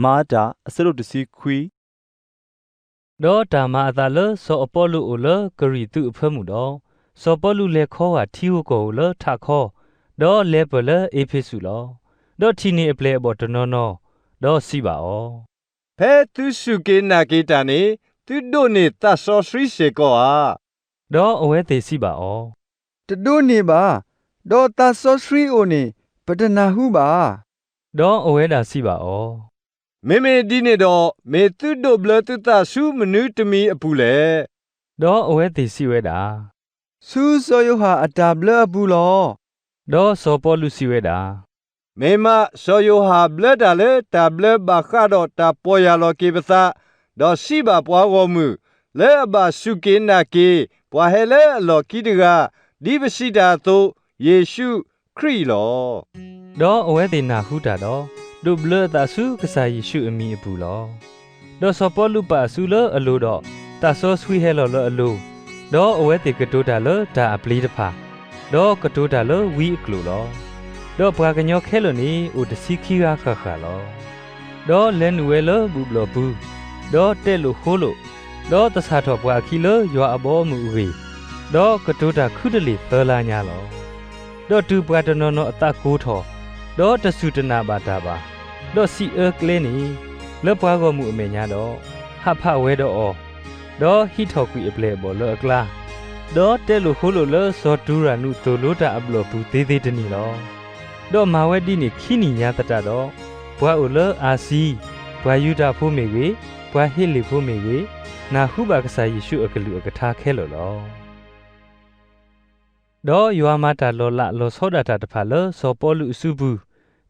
မၤအတၢ် အဆၢဒိၣ်တဆံခွံ. ဒီးတၢ်မၤအသးလၢစီၤအပီလူးအိၣ်လၢကရံၣ်သူးအဖၢမုၢ်ဒီး, စီၤပီလူးလဲၤခီဂာ်ထံဂီၤကီၢ်ဂီၤလၢထးခီ, ဒီးလဲၤပၢၢ်လၢအ့းဖ့းစူးလီၤ. ဒီးထံၣ်န့ၢ်အပျဲၢ်အဘီၣ်တနီၤနီၤ, ဒီးစံးဘၣ်အီၤ, ဖဲသုစူၢ်က့ၤနာ်က့ၤတၢ်န့ၣ်, သုဒိးန့ၢ်သးစီဆှံစ့ၢ်ကီးဧါ. ဒီးအဝဲသ့ၣ်စံးဘၣ်အီၤ, တဒိးန့ၢ်ဘၣ်, ဒီးသးစီဆှံအိၣ်န့ၣ် ပတနၢ်ဟူဘၣ်. ဒီးအဝဲဒၣ်စံးဘၣ်အီၤ, မ့မ့ၢ်ဒ်န့ၣ်ဒီး, မ့ၢ်သုဒိးဘျၢသုသးဆူမနုၤတမံၤအပူၤလဲၣ်. ဒီးအဝဲသ့ၣ်စံးဝဲဒၣ်, ဆူစီၤယိၤဟၣ်အတၢ်ဘျၢအပူၤလီၤ. ဒီးစီၤပီလူးစံးဝဲဒၣ်, မ့ၢ်မး, စီၤယိၤဟၣ်ဘျၢတၢ်လၢတၢ်ဘျၢဘၣ်ဃးဒီးတၢ်ပီၢ်ယၢ်လီၤက့ၤပသး, ဒီးစံးဘၣ်ပှၤဂီၢ်မုၢ်, လၢအဘၣ်စူၢ်က့ၤနာ်က့ၤ ပှၤဟဲလၢအလီၢ်ခံတဂၤ, ဒ်ပစံးတၢ်အသိး, ယ့ၣ်ၡူးခရံာ်လီၤ. ဒီးအဝဲသ့ၣ်နၢ်ဟူတၢ်ဒီး, ဒိးဘျၢအသးဆူကစၢ်ယ့ၣ်ၡူးအမံၤအပူၤလီၤ. ဒီးစီၤပီလူးပာ်အစုလၢအလိၤဒီး, သးစီဆှံဟဲလီၤလၢအလိၤ, ဒီးအဝဲသ့ၣ်ကတိၤတၢ်လၢတၢ်အပျ့ၤတဖၣ်, ဒီးကတိၤတၢ်လၢဝံအကျိာ်လီၤ. ဒီးပှၤကညီခဲလၢာ်န့ၣ် အိၣ်တဆံခံဂၤဃၣ်ဃၣ်လီၤ. ဒီးလဲၤနုာ်ဝဲလၢဘူၣ်ဘျီၣ်ပူၤ, ဒီးတဲလိာ်ဃိလိာ်, ဒီးသဆၣ်ထီၣ်ပှၤအခံလၢယွၤအဘီအမုၢ်အဂ့ၢ်, ဒီးကတိၤတၢ်ခုတလ့ၢ်သၢလါညါလီၤ. ဒီးတုၤပှၤတနီၤနီၤအသးကိၢ်ထီၣ်, ဒီးတစူၢ်တနာ်ဘၣ်တၢ်ဘၣ်, ဒီးစံးအၢကျဲန့ၣ်, လၢပှၤဂီၢ်မုၢ်အမဲာ်ညါဒီး, ဟးဖးဝဲဒီးအီၤ, ဒီးဟံးထီၣ်ကွံာ်အပျဲၢ်အဘီၣ်လၢအကျါ, ဒီးတဲလိာ်ဃိလိာ်လၢစီၤတူရၤနူးသိၣ်လိတၢ်အဘျီၣ်ပူၤသ့သ့တနံၤလီၤ. ဒီးမၤဝဲဒ်န့ၣ်ခံနံၣ်ညါသတးဒီး, ပှၤအိၣ်လၢအၤစံ, ပှၤယူဒၤဖိမ့ၢ်ဂ့ၤ, ပှၤဟ့းလ့ၣ်ဖိမ့ၢ်ဂ့ၤ, နၢ်ဟူဘၣ်ကစၢ်ယ့ၣ်ၡူးအကလုၢ်အကထါခဲလၢာ်လီၤ. ဒီးယွၤမၤတၢ်လီၤလးလီၤဆီဒၣ်တၢ်တဖၣ်လၢစီၤပီလူးအစုပူၤ,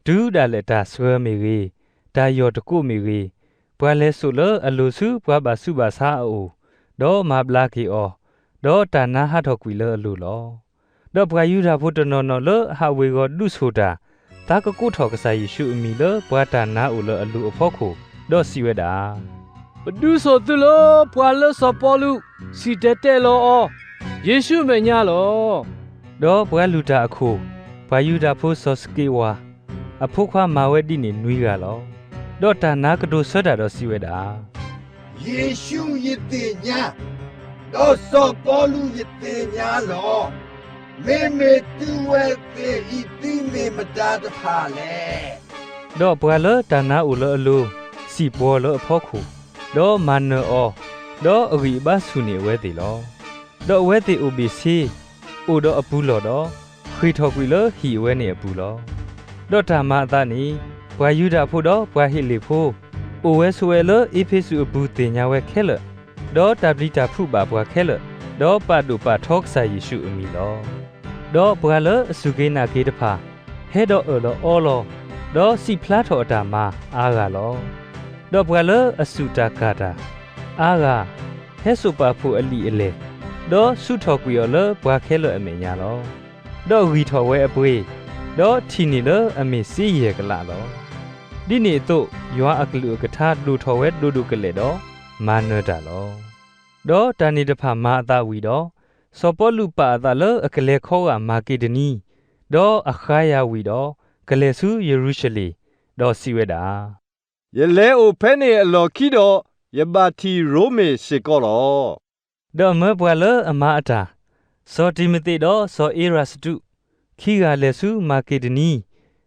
တုၤဒၣ်လဲာ်တၢ်စှၢၤမ့ၢ်ဂ့ၤ, တၢ်ယီၢ်တကိးမ့ၢ်ဂ့ၤ, ပှၤလဲၤစိာ်လၢအလိၤဆူပှၤဘၣ်ဆူးဘၣ်ဆါအအိၣ်, ဒီးမၤဘျါက့ၤအီၤ, ဒီးတၢ်နါဟးထီၣ်ကွံာ်လၢအလိၤလီၤ. ဒီးပှၤယူဒၤဖိတနီၤနီၤလၢအဟးဝ့ၤဝီၤဒုးဆိၣ်တၢ်, သးကကိးထီၣ်ကစၢ်ယ့ၣ်ၡူးအမံၤလၢပှၤတၢ်နါအိၣ်လၢအလိၤအဖီခိၣ်, ဒီးစံးဝဲဒၣ်, ပဒုးဆိၣ်သုလၢပှၤလၢစီၤပီလူး, စံၣ်တဲၤတဲလီၤအီၤ, ယ့ၣ်ၡူးအမဲာ်ညါလီၤ. ဒီးပှၤလုၢ်တၢ်အခိၣ်, ပှၤယူဒၤဖိစီၤစက့းဝၤ, အဖိခွါမၤဝဲဒ်န့ၣ်နွံဂၤလီၤ. ဒီးတၢ်နါကတိၤဆၢတၢ်ဒီးစံးဝဲဒၣ်, ယ့ၣ်ၡူးယသ့ၣ်ညါ, ဒီးစီၤပီလူးယသ့ၣ်ညါလီၤ. မ့မ့ၢ်သုဝဲသ့ၣ်အံၤသုမ့ၢ်မတၤတဖၣ်လဲၣ်. ဒီးပှၤလၢတၢ်နါအိၣ်လၢအလိၤ, စံၣ်ပှီၤလၢအဖီခိၣ်, ဒီးမၤနၢၤအီၤ, ဒီးအဂံၢ်အဘါဆူၣ်န့ၢ်အဝဲသ့ၣ်လီၤ. ဒီးအဝဲသ့ၣ်အိၣ်ဘ့ၣ်ဆ့, အိၣ်ဒီးအပူၤလီၢ်ဒီး, ဃ့ၢ်ထီၣ်ကွံာ်လၢဟံၣ်အဝဲန့ၣ်အပူၤလီၤ. ဒီးတၢ်မၤအသးန့ၣ်, ပှၤယူဒၤဖိဒီးပှၤဟ့းလ့ၣ်ဖိ, အိၣ်ဝဲဆိးဝဲလၢအ့းဖ့းစူးအပူၤသ့ၣ်ညါဝဲခဲလၢာ်, ဒီးတၢ်ပျံၤတၢ်ဖုးဘၣ်ပှၤခဲလၢာ်, ဒီးပာ်ဒိၣ်ပာ်ထီကစၢ်ယ့ၣ်ၡူးအမံၤလီၤ. ဒီးပှၤလၢအစူၢ်က့ၤနာ်က့ၤတဖၣ်, ဟဲဒီးအၢၣ်လီၤအီလီၤ, ဒီးစံးဖျါထီၣ်အတၢ်မၤအါဂၤလီၤ. ဒီးပှၤလၢအစူၢ်တၢ်ကၢ်တၢ်, အါဂၤ, ဟဲစိာ်ပာ်ဖှိၣ်အလံာ်အလဲၢ်, ဒီးဆူးထီၣ်ကွံာ်အီၤလၢပှၤခဲလၢာ်အမဲာ်ညါလီၤ. ဒီးဂံၢ်ထီၣ်ဝဲအပှ့ၤ, ဒီးထံၣ်န့ၢ်လၢအမ့ၢ်စ့ယဲၢ်ကလးလီၤ. ဒ်န့ၣ်အသိး, ယွၤအကလုၢ်အကထါဒိၣ်ထီၣ်ဝဲဒိၣ်ဒိၣ်ကလဲာ်ဒီး, မၤနၢၤတၢ်လီၤ. ဒီးတၢ်န့ၣ်တဖၣ်မၤအသးဝံၤဒီး, စီၤပီလူးပာ်အသးလၢအကလဲၤခီဂာ်မၤက့းတနံ, ဒီးအဃါယၤဝံၤဒီး, ကလဲၤဆူယရူၤၡလ့ၣ်, ဒီးစံးဝဲဒၣ်, ယလဲၤအိၣ်ဖဲန့ၣ်အလီၢ်ခံဒီး, ယဘၣ်ထံၣ်ရိမ့ၤစ့ၢ်ကီးလီၤ. ဒီးမၢပှၤလၢအမၤအတၢ်, စီၤတံၤမသ့းဒီးစီၤအ့ရၤစတူး, ခံဂၤလဲၤဆူမၤက့းတနံ,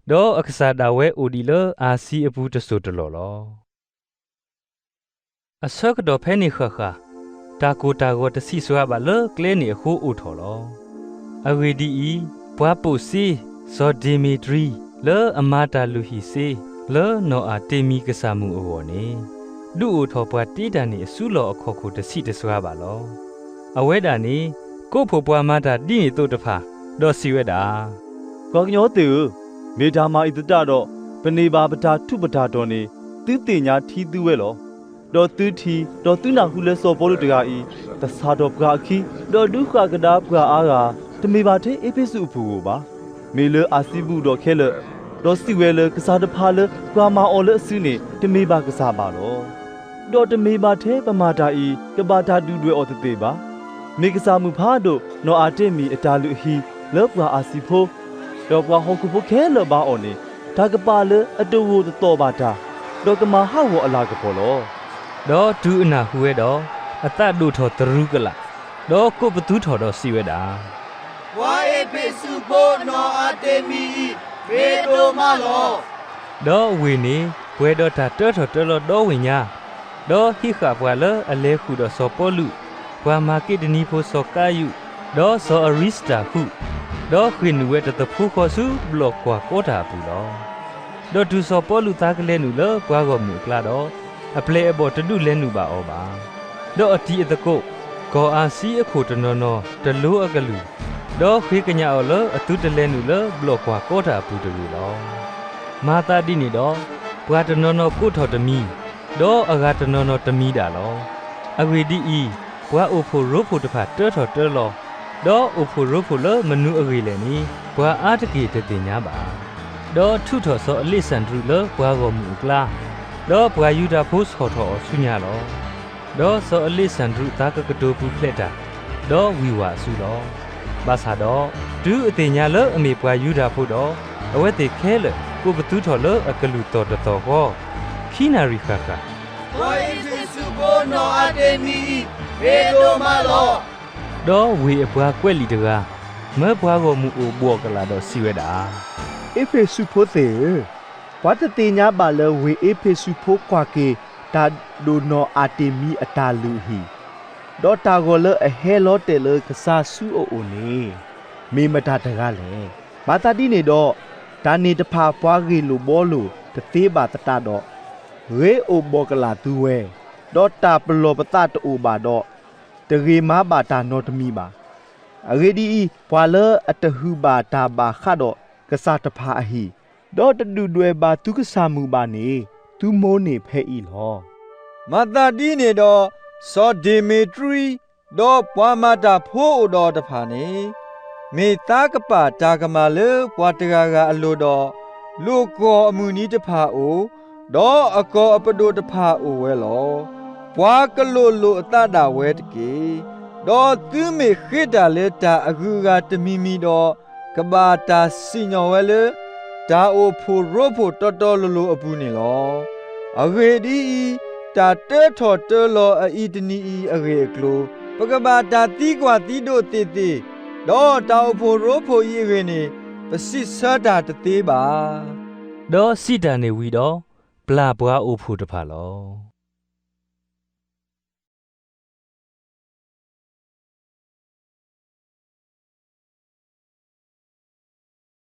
ဒီးအကစၢ်ဒၣ်ဝဲအိၣ်ဒံးလၢအၤစံအပူၤတစိၢ်တလီၢ်လီၤ. အဆၢကတီၢ်ဖဲန့ၣ်ဃၣ်ဃၣ်, တၢ်ကိၢ်တၢ်ဂီၤတဆံးစှၤဘၣ်လၢကျဲန့ၣ်အဃိအိၣ်ထီၣ်လီၤ. အဂ့ၢ်ဒ်အံၤ, ပှၤပိာ်စ့, စီၤဒ့မ့းတြံ, လၢအမၤတၢ်လုၢ်ဟံၣ်စ့, လၢနီၢ်အၤတ့မံၤကစၢ်မုၢ်အဂီၢ်န့ၣ်, ဒုးအိၣ်ထီၣ်ပှၤတ့တၢ်န့ၣ်အစုလီၢ်အခီၣ်ခိၣ်တဆံးတစှၤဘၣ်လီၤ. အဝဲဒၣ်န့ၣ်, ကိးဖှိၣ်ပှၤမၤတၢ်ဒ်န့ၣ်သိးတဖၣ်, ဒီးစံးဝဲဒၣ်, ပှၤကညီသ့ၣ်ဧၢ, မ့ၢ်တၢ်မၤအံၤသတးဒီး, ပန့ၢ်ဘၣ်ပတၢ်ထူးပတၢ်တီၤန့ၣ်, သုသ့ၣ်ညါထံသုဝဲလီၤ. ဒီးသုထံၣ်, ဒီးသုနၢ်ဟူလၢစီၤပီလူးတဂၤအံၤ, သဆၣ်ထီၣ်ပှၤအခံ, ဒီးဒုးဃၣ်ကဒါပှၤအါဂၤ, တမ့ၢ်ဘၣ်ထဲအ့းဖ့းစူးအပူၤဧိၤဘၣ်. မ့ၢ်လၢအၤစံဘူၣ်ဒီးခဲလၢာ်, ဒီးစံးဝဲလၢကစၢ်တဖၣ်လၢပှၤမၤအီၤလၢအစုန့ၣ် တမ့ၢ်ဘၣ်ကစၢ်ဘၣ်လီၤ. ဒီးတမ့ၢ်ဘၣ်ထဲပမၤတၢ်အံၤ ကဘၣ်တၢ်ဒုၣ်ဒွဲၣ်အီၤသ့ၣ်သ့ၣ်ဘၣ်. မ့ၢ်ကစၢ်မုၢ်ဖးဒိၣ်နီၢ်အၤတ့မံၤအတၢ်လုၢ်အဟံၣ်လၢပှၤအၤစံဖိ, ဒီးပှၤဟီၣ်ခိၣ်ဖိခဲလၢာ်ဘါအီၤန့ၣ်, တၢ်ကပာ်လၢအတဝိၢ်တသီၣ်ဘၣ်တၢ်, ဒီးကမၤဟးဂီၤအလၤကပီၤလီၤ. ဒီးတုၤအနၢ်ဟူဝဲဒီး, အသးဒိၣ်ထီၣ်တရူးကလာ်, ဒီးကိးပသူထီၣ်ဒီးစံးဝဲဒၣ်, ပှၤအ့းဖ့းစူးဖိနီၢ်အၤတမံၤအံၤ မ့ၢ်ဒိၣ်မးလီၤ. ဒီးဝ့ၢ်န့ၣ်ပှဲၤဒီးတၢ်တၢထီၣ်တၢလီၤဒီဝ့ၢ်ညါ, ဒီးဟံးဃာ်ပှၤလၢအလဲၤဃုာ်ဒီးစီၤပီလူး, ပှၤမၤက့းတနံဖိစီၤကါယူး, ဒီးစီၤအရံစတၢ်ဃုာ်, ဒီးဃ့ၢ်နုာ်ဝဲတသဖှိဃီဆူဘျီၣ်ကွၢ်ကီတၢ်အပူၤလီၤ. ဒီးတုၤစီၤပီလူးသါကလဲၤနုာ်လၢပှၤဂီၢ်မုၢ်အကျါဒီး, အပျဲၢ်အဘီၣ်တဒုးလဲၤနုာ်ဘၣ်အီၤဘၣ်. ဒီးအတံၤအသကိး, ကီၢ်အၤစံအခိၣ်တနီၤနီၤတလိၤအကလုၢ်, ဒီးဃ့ကညးအီၤလၢအသုတလဲၤနုာ်လၢဘျီၣ်ကွၢ်ကီတၢ်အပူၤတဂ့ၤလီၤ. မၤသးဒ်န့ၣ်ဒီး, ပှၤတနီၤနီၤကိးထီၣ်တမံၤ, ဒီးအဂၤတနီၤနီၤတမံၤဒၣ်လီၤ. အဂ့ၢ်ဒ်အံၤ, ပှၤအိၣ်ဖှိၣ်ရိဖှိၣ်တဖၣ်တၢထီၣ်တၢလီၤ, ဒီးအိၣ်ဖှိၣ်ရိဖှိၣ်လၢမနုၤအဂ့ၢ်လဲၣ်န့ၣ်, ပှၤအါတက့ၢ်တသ့ၣ်ညါဘၣ်. ဒီးထုးထီၣ်စီၤအလ့းစၣ်ဒြူးလၢပှၤဂီၢ်မုၢ်အကျါ, ဒီးပှၤယူဒၤဖိဆီၣ်ထီၣ်အီၤဆူညါလီၤ. ဒီးစီၤအလ့းစၣ်ဒြူးသးကကတိၤပူၤဖျဲးတၢ်, ဒီးဝံၢ်ဝးအစုလီၤ. ဘၣ်ဆၣ်ဒီး, တုၤအသ့ၣ်ညါလၢအမ့ၢ်ပှၤယူဒၤဖိဒီး, အဝဲသ့ၣ်ခဲလၢာ်ကိးပသူထီၣ်လၢအကလုၢ်သီၣ်တသီၣ်ဃီ, ခံနၣ်ရံၣ်ဃၣ်ဃၣ်, ပှၤအ့းဖ့းစူးဖိနီၢ်အၤတမံၤအံၤ မ့ၢ်ဒိၣ်မးလီၤ. ဒီးဝ့ၢ်အပှၤကွဲးလံာ်တဂၤ, မၢပှၤဂီၢ်မုၢ်အိၣ်ဘှီၣ်ကလာ်ဒီးစံးဝဲဒၣ်, အ့းဖ့းစူးဖိသ့ၣ်ဧၢ, ပှၤတသ့ၣ်ညါဘၣ်လၢဝ့ၢ်အ့းဖ့းစူးဖိကွၢ်က့ၤ တၢ်ဒိၣ်နီၢ်အၤတမံၤအတၢ်လုၢ်အဟံၣ်, ဒီးတၢ်ဂီၤလၢအဟဲလီၤတဲာ်လၢကစၢ်ဆူအအိၣ်န့ၣ်, မ့ၢ်မတၤတဂၤလဲၣ်. မၤသးဒ်န့ၣ်ဒီး, တၢ်န့ၣ်တဖၣ်ပှၤဂ့ၢ်လိာ်ဘှီလိာ်တသ့ဘၣ်သတးဒီး, ဂ့ၤအိၣ်ဘှီၣ်ကလာ်သုဝဲ, ဒီးတၢ်ပလီၢ်ပသးတအိၣ်ဘၣ်ဒီး, တဂ့ၤမၤဘၣ်တၢ်နီတမံၤဘၣ်. အဂ့ၢ်ဒ်အံၤ, ပှၤလၢအတဟုၣ်ဘၣ်တၢ်ဘၣ်ဃးဒီးကစၢ်တဖၣ်အဟံၣ်, ဒီးတဒုၣ်ဒွဲၣ်ဘၣ်သုကစၢ်မုၢ်ဘၣ်န့ၣ်, သုမိၢ်န့ၢ်ဖဲအံၤလီၤ. မၤသးဒ်န့ၣ်ဒီး, စီၤဒ့ၤမ့းတြံ, ဒီးပှၤမၤတၢ်ဖိအိၣ်ဒီးအီၤတဖၣ်န့ၣ်, မ့ၢ်သးကပာ်တၢ်ကမၣ်လၢပှၤတဂၤဂၤအလိၤဒီး, လိာ်ကွီၢ်အမုၢ်နံၤတဖၣ်အိၣ်, ဒီးအကီၢ်အပဒိၣ်တဖၣ်အိၣ်ဝဲလီၤ. ပှၤကလိာ်လိာ်အသးဒၣ်ဝဲတက့ၢ်. ဒီးသုမ့ၢ်ဃ့တၢ်လၢတၢ်အဂုၤအဂၤတမံၤမံၤဒီး, ကဘၣ်တၢ်စံၣ်ညီၣ်ဝဲလၢ တၢ်အိၣ်ဖှိၣ်ရိဖှိၣ်တီတီလိၤလိၤအပူၤန့ၣ်လီၤ. အဂ့ၢ်ဒ်အံၤ, တၢ်တၢထီၣ်တၢလီၤအအံၤတနံၤအံၤအဂ့ၢ်အကျိၤ, ပကဘၣ်တၢ်သံကွၢ်သံဒိးသ့ၣ်သ့ၣ်, ဒီးတၢ်အိၣ်ဖှိၣ်ရိဖှိၣ်အံၤအဂ့ၢ်န့ၣ်, ပစံးဆၢတၢ်တသ့ဘၣ်. ဒီးစံးတၢ်န့ၣ်ဝံၤဒီး, ပျၢ်ပှၤအိၣ်ဖှိၣ်တဖၣ်လီၤ.